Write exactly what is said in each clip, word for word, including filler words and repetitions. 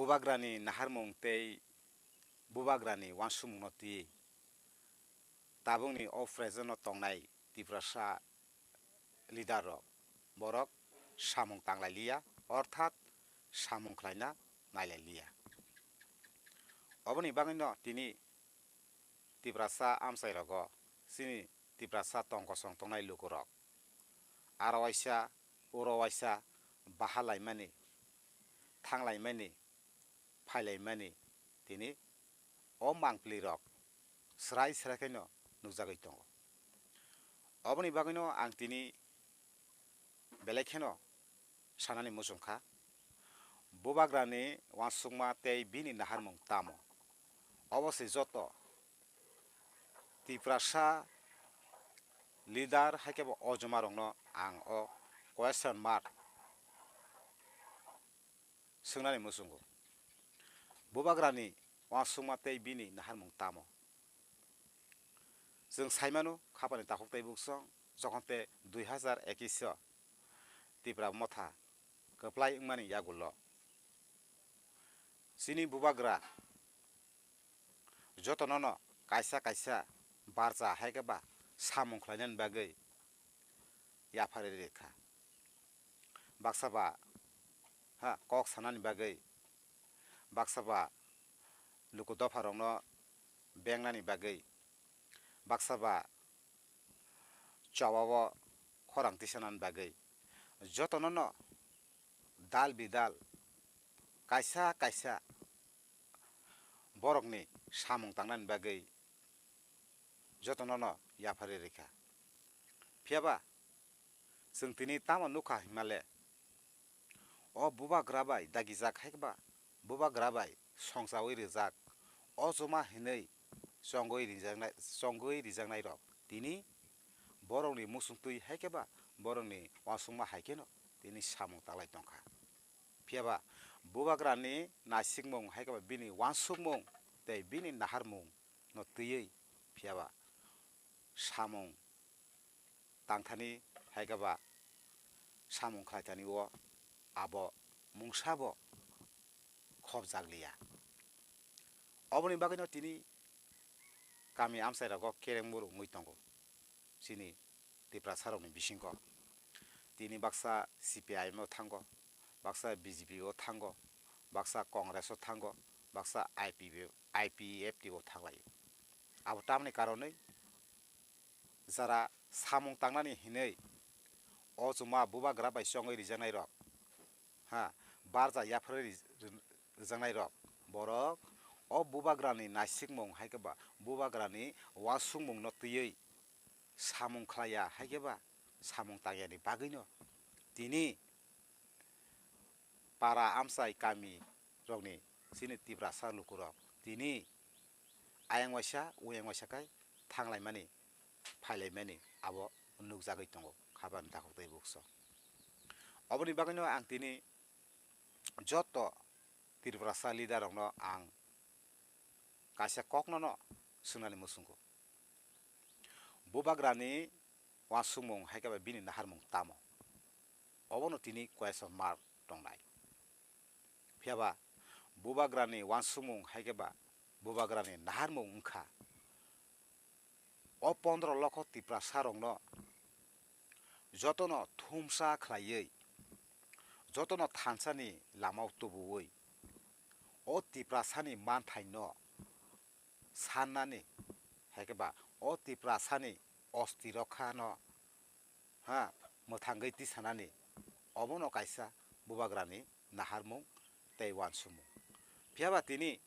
Bubagrani naharmung tei bubagrani uansukmungno twi tabukni o present-o tongnai Tiprasa leader rok, borok samung tanglailiya, orthat samung khlaina nailailiya. Oboni bagwino tini Tiprasa amchai rogo chini Tiprasa tong kosong tongnai lukurok aro waisa oro waisa baha laimani, thang laimani, phai laimani tini o mangpili rok srai srai khaino nukjagwi tongo. Oboni bagwino ang tini belai kheno sanani muchung kha, bubagrani uansukma tei bini naharmung tamo? Obo se joto Tiprasa leader hai khe bo ojoma rokno ang o question mark swngnani muchungo. Bubagrani uansukma tei bini naharmung tamo? Chwng saimano khapani takhuk tei buksong jokhon te dui hazar ekis o Tipra Motha kwplai wngmani yagulo chini bubagra jotonono kaisa kaisa barja hai khe ba samung khlainani bagwi yapharwi rikha. Baksa ba, ha, kok sanani bagwi, baksa ba luku dopharokno bengnani bagwi, baksa ba chawao khorang tisanani bagwi, jotonono dal bidal kaisa kaisa borokni samung tangnani bagwi jotonono yapharwi rikha. Phiyaba chwng tini tamo nukha hinmale, o bubagra bai dagijak hai ba bubagra bai songchawi rijak, o chuma hinwi chongwi rijaknai, chongwi rijaknairok tini borokni muchungtwi hai khe ba borokni uansukma hai kheno tini samung tanglai tongkha. Phiyaba bubagrani naisikmung hai khe ba bini uansukmung tei bini naharmung no twiwi phiyaba samung tangthani hai khe ba samung khlaithani o abo mungsa bo khopjak liya. Oboni bagwino tini kami amchai rogo kereng muru wngwi tongo chini Tiprasa rokni bisingo. Tini baksa C P I M o thango, baksa B J P o thango, baksa Congress o thango, baksa I P F, I P F T o thanglaio. Abo tamni karonwi jara samung tangnani hinwi o chuma bubagra bai chongwi rijaknairok, ha, barja yapharwi rij-, rijaknairok, borok o bubagrani naisikmung hai khe ba bubagrani uansukmungno twiwi samung khlaiya hai khe ba samung tangyani bagwino tini para amchai kami rokni chini Tiprasa lukurok tini ayang waisa uyang waisa khai thanglaimani, phailaimani abo nukjagwi tongo khapani takhuk tei bukso. Oboni bagwino ang tini joto Tiprasa leader rokno ang kaisa koknono swngnani muchungo. Bubagrani uansukmung hai khe ba bini naharmung tamo? Obono tini question mark tongnai. Phiyaba bubagrani uansukmung hai khe ba bubagrani naharmung wngkha o pondro lokho Tiprasa rokno jotono thumsa khlaiwi, jotono thansani lamao tubuwi, o Tiprasani manthaino sannani, hai khe ba o Tiprasani osti rokhano, ha, mwthangwi tisanani, obono kaisa bubagrani naharmung tei uansukmung. Phiyaba tini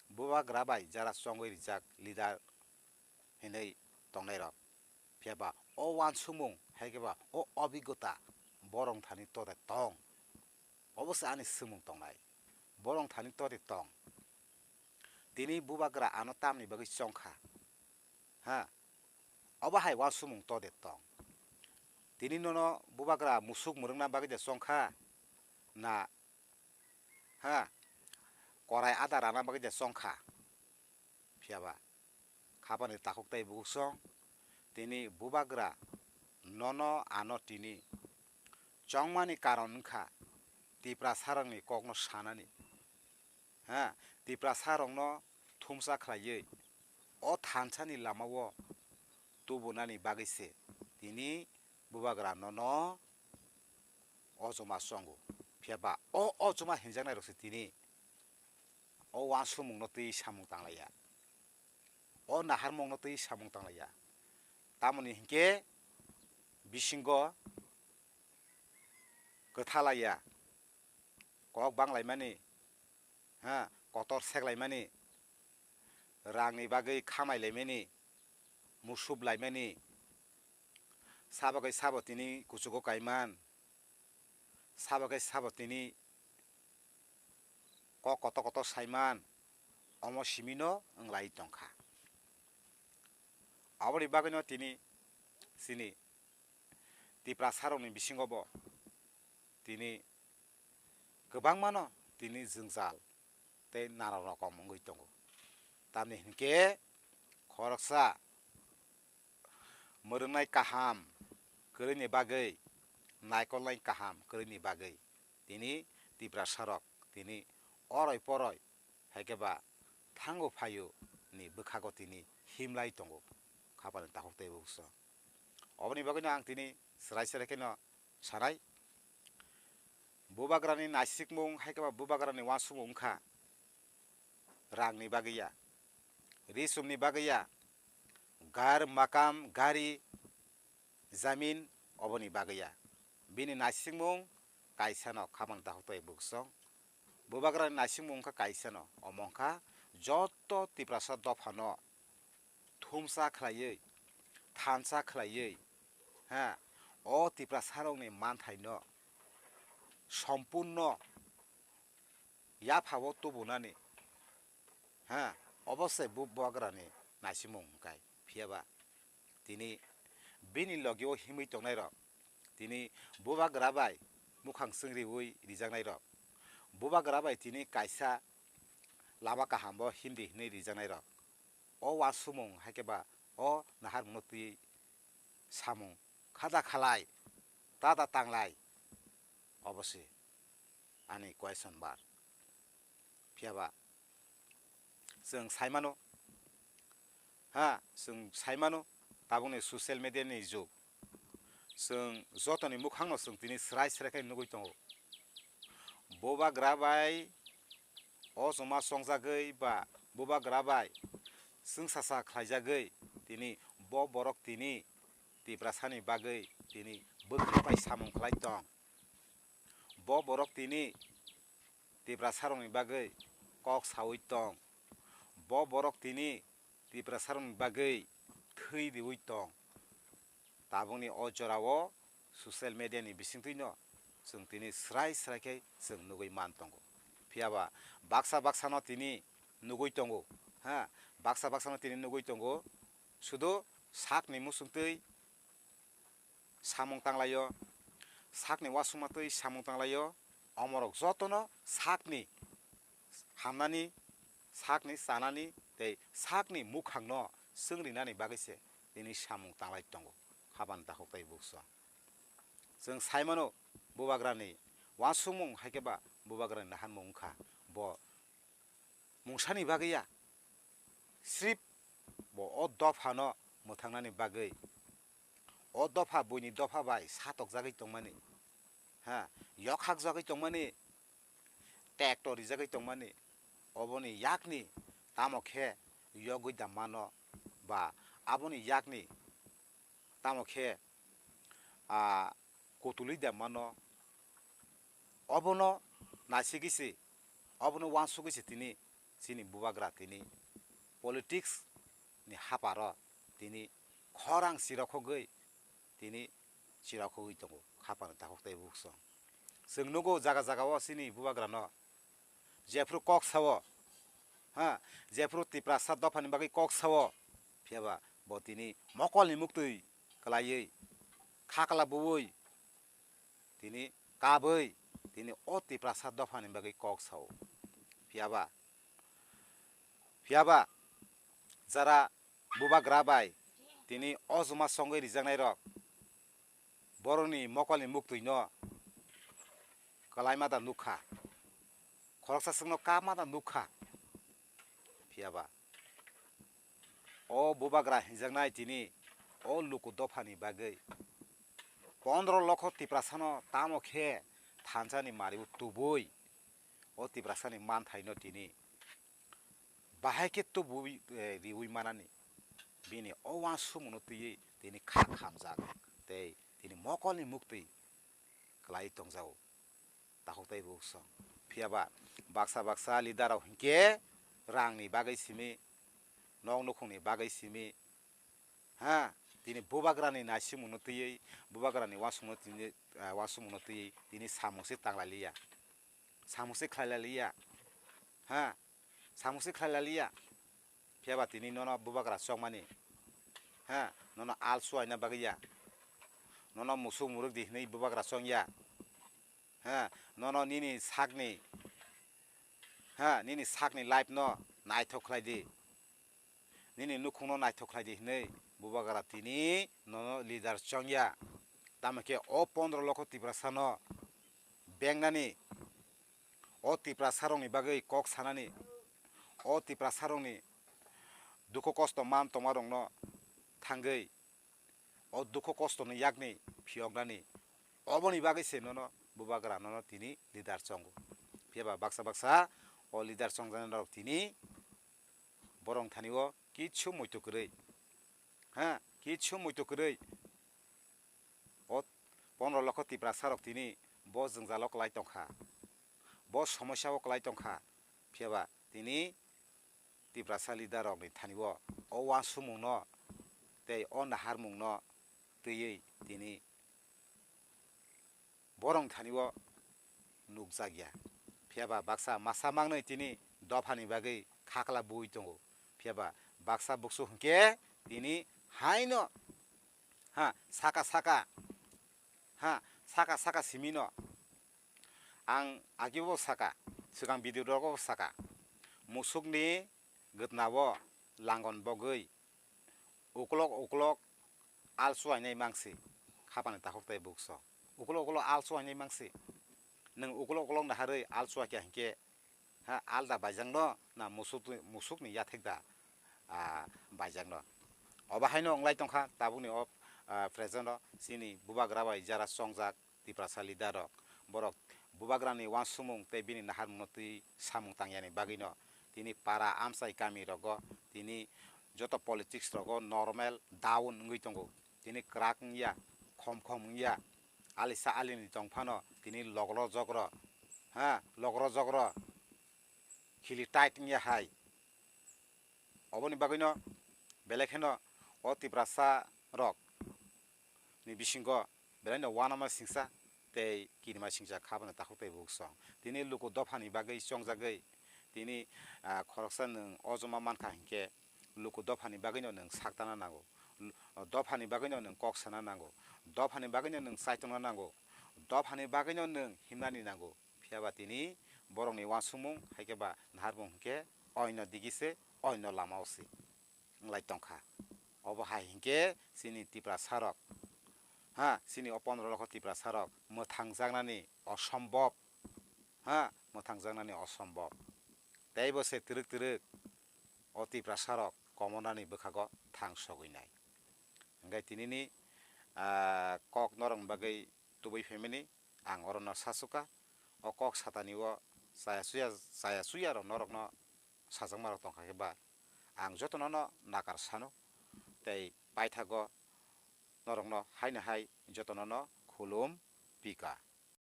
bubagra bai jara chongwi rijak leader hinwi tongnairok. Phiyaba o uansukmung hai khe ba o obigota borok thani tode tong? Obo se ani swngmung tongnai. Borok thani tode tong? Tini bubagra ano tamni bagwi chongkha? Ha? Obo hai uansukmung tode tong? Tini nono bubagra musuk mwrwngna bagwi de chongkha? Na, ha, korai ada rana bagwi de chongkha? Phiyaba khapani takhuk tei bukuksong tini bubagra nono ano tini chongmani karon wngkha Tiprasarokni kokno sanani. ha, Tiprasa rokno thumsa khlaiwi o thansa ni lama o tubunani bagwi se tini bubagra nono o chuma chongo. Phiya ba o, o chuma hinjaknai rok se tini o uansukmung no twi samung tanglaiya, o naharmung no twi samung tanglaiya. Tamoni hinkhe bisingo kwthalaiya, kok banglaimani, ha, kotor seklaimani, rangni bagwi khamailaimani, musup laimani, sabo khe sabo tini kuchugo kaiman, sabo khe sabo tini kok kotor kotor saiman, omo simino wnglai tongkha. Aboni bagwino tini chini Tiprasarokni bisingo bo tini kwbangmano tini jwngjal tei nana rokom wngwi tongo. Tamni hinkhe khoroksa mwrwngnai kaham kwrwini bagwi, naikolnai kaham kwrwini bagwi tini Tiprasarok tini oroi poroi hai khe ba thango phaio ni bwkhago tini himlai tongo, khapani takhuk tei bukhuksong. Oboni bagwino ang tini chwrai chwrai kheno sanai, bubagrani naisikmung hai khe ba bubagrani uansukmung wngkha rangni bagwi ya, ri chumni bagwi ya, gar makam gari jamin oboni bagwi ya. Bini naisikmung kaisano, khapang dakhuk tei bukhuksong. Bubagrani naisikmung wngkha kaisano, omo wngkha joto Tiprasa dophano thumsa khlaiwi, thansa khlaiwi, ha, o Tiprasarokni manthaino sompurno yaphao tubunani, ha, obo se bu-, bubagrani naisikmung hwnkhe. Phiya ba tini bini logio himwi tongnairok, tini bubagra bai mukhang chwngriwi rijaknairok, bubagra bai tini kaisa lama kahambo himdi hwnwi rijaknairok, o uansukmung hai khe ba o naharmungno twiwi samung khada khalai, tada tanglai, obo se ani question bar. Phiya ba chwng sai mano, ha, chwng sai mano, tabukni social media ni jug. Chwng jotoni mukhangno chwng tini srai srai khe nugwi tongo. Bubagra bai o chuma chongjagwi ba bubagra bai chwngsacha khlaijagwi tini bo borok tini Tiprasani bagwi tini bwkha bai samung khlai tong. Bo borok tini Tiprasarokni bagwi kok saui tong. Bo borok tini Tiprasarokni bagwi thwi riui tong. Tabukni o jorao social media ni bisingtwino chwng tini srai srai khe chwng nugwi man tongo. Phiya ba baksa baksano tini nugwi tongo, ha, baksa baksano tini nugwi tongo, sudu sakni muchungtwi samung tanglaio, sakni uasukma twi samung tanglaio, omorok jotono sakni hamnani, sakni chanani tei sakni mukhangno chwngrinani bagwi se tini samung tanglai tongo, khapan dakhuk tei bukhuksong. Chwng sai mano, bubagrani uansukmung hai khe ba bubagrani naharmung wngkha, bo mungsani bagwi ya, srip bo o dophano mwthangnani bagwi, o dopha buini dopha bai satokjagwi tongmani, ha, yokhakjagwi tongmani, tekto rijagwi tongmani, oboni yakni tamo khe yogwi da mano ba aboni yakni tamo khe, a, kutulwi da mano, obono naisigwi se, obono uansugwi se tini chini bubagra tini politics ni haparo tini khorang chirokhogwi tini chirokhogwi tongo, khapang takhuk tei bukhuksong. Chwng nugo jaga jaga o chini bubagrano jephru kok sao, ha, jephru Tiprasa dophani bagwi kok sao, phiya ba bo tini mokolni muktwi kwlaiwi, khakla buwi, tini kabwi, tini o Tiprasa dophani bagwi kok sao. Phiya ba, phiya ba jara bubagra bai tini o chuma chongwi rijaknairok borokni mokolni muktwino kwlaima da nukha. Khoroksa chwngno kap ma da nukha. Phiyaba o bubagra hinjaknai tini o luku dophani bagwi pondro lokho Tiprasano tamo khe thansani maribo tubui o Tiprasani manthaino tini bahai khe tubui, eh, riui manani bini o uansukmungno twiwi tini kha khamjak tei tini mokolni muktwi kwlai tongjago. Takhuk tei buksong. Phiyaba baksa baksa leader rok hinkhe rangni bagwi simi, nok nukhungni bagwi simi, ha, tini bubagrani naisikmungno twiwi, bubagrani uansukmungno tini, ah, uansukmungno twiwi tini samung se tanglailiya, samung se khlailaliya, ha, samung se khlailaliya. Phiyaba tini nono bubagra chongmani, ha, nono al suaina bagwi ya, nono musuk muruk di hinwi bubagra chongya. Ha, nono nini sakni, ha, nini sakni life no naithok khlai di. Nini nukhungno naithok khlai di hinwi bubagra tini nono leader chongya. Tamo khe o pondro lokho Tiprasano bengnani, o Tiprasarokni bagwi kok sanani, o Tiprasarokni dukhu kosto man tongmarokno thangwi o dukhu kostoni yakni phiyoknani, oboni bagwi se nono bubagra nono tini leader chongo. Phiyaba baksa baksa o leader chongjaknairok tini borok thani o kichu muitu kwrwi, ha, kichu muitu kwrwi o pondro lokho Tiprasarok tini bo jwngjalo kwlai tongkha, bo somosya o kwlai tongkha. Phiyaba tini Tiprasa leader rokni thani o, o uansukmungno tei o naharmungno twiwi tini borok thani o nukjakya. Phiyaba baksa masa mangnwi tini dophani bagwi khakla bui tongo. Phiyaba baksa buksu hinkhe tini haino, ha, saka saka, ha, saka saka simino. Ang agibo saka, swkang video rogo saka, musukni gwtnao langon bogwi uklok uklok al chuainai mangsi, khapani takhuk tei bukso. Uklok uklok al chuainai mangsi. Nwng uklok uklok naharwi al chuakya hinkhe, ha, alda baijakno na musuk, musukni yathek da, ah, baijakno. Obo haino wnglai tongkha tabukni o, ah, present o chini bubagra bai jara chongjak Tiprasa leader rok. Borok bubagrani uansukmung tei bini naharmungno twi samung tangyani bagwino tini para amchai kami rogo tini joto politics rogo normal down wngwi tongo. Tini kwrak wngya, khom khom wngya, alisa alini tongphano tini logro jogro, ha, logro jogro khili tight wngya hai. Oboni bagwino belai kheno o Tiprasa rok ni bisingo belai no uanama singsa tei kinima singsa kha bwno takhuk tei buksong. Tini luku dophani bagwi chongjagwi tini, ah, khoroksa nwng ojoma mankha hinkhe luku dophani bagwino nwng saktana nango. Lu-, dophani bagwino nwng kok sana nango. Dophani bagwino nwng chaitokna nango. Dophani bagwino nwng himnani nango. Phiyaba tini borokni uansukmung hai khe ba naharmung hinkhe oino digi se, oino lama o se wnglai tongkha. Obo hai hinkhe chini Tiprasa rok, ha, chini o pondro lokho Tiprasa rok mwthangjaknani osombob, ha, mwthangjaknani osombob. Teibo se twrwk twrwk o Tiprasa rok komonani bwkhago thang sogwi nai. Hingkhe tinini, ah, kok norokni bagwi tubui phaimani ang orono sasuka. O kok satani o chaya chuya, chaya chuya rok norokno sajakma rok tongkha khe ba ang jotono no nakar sano tei paithago norokno haino hai jotono no khulum pika.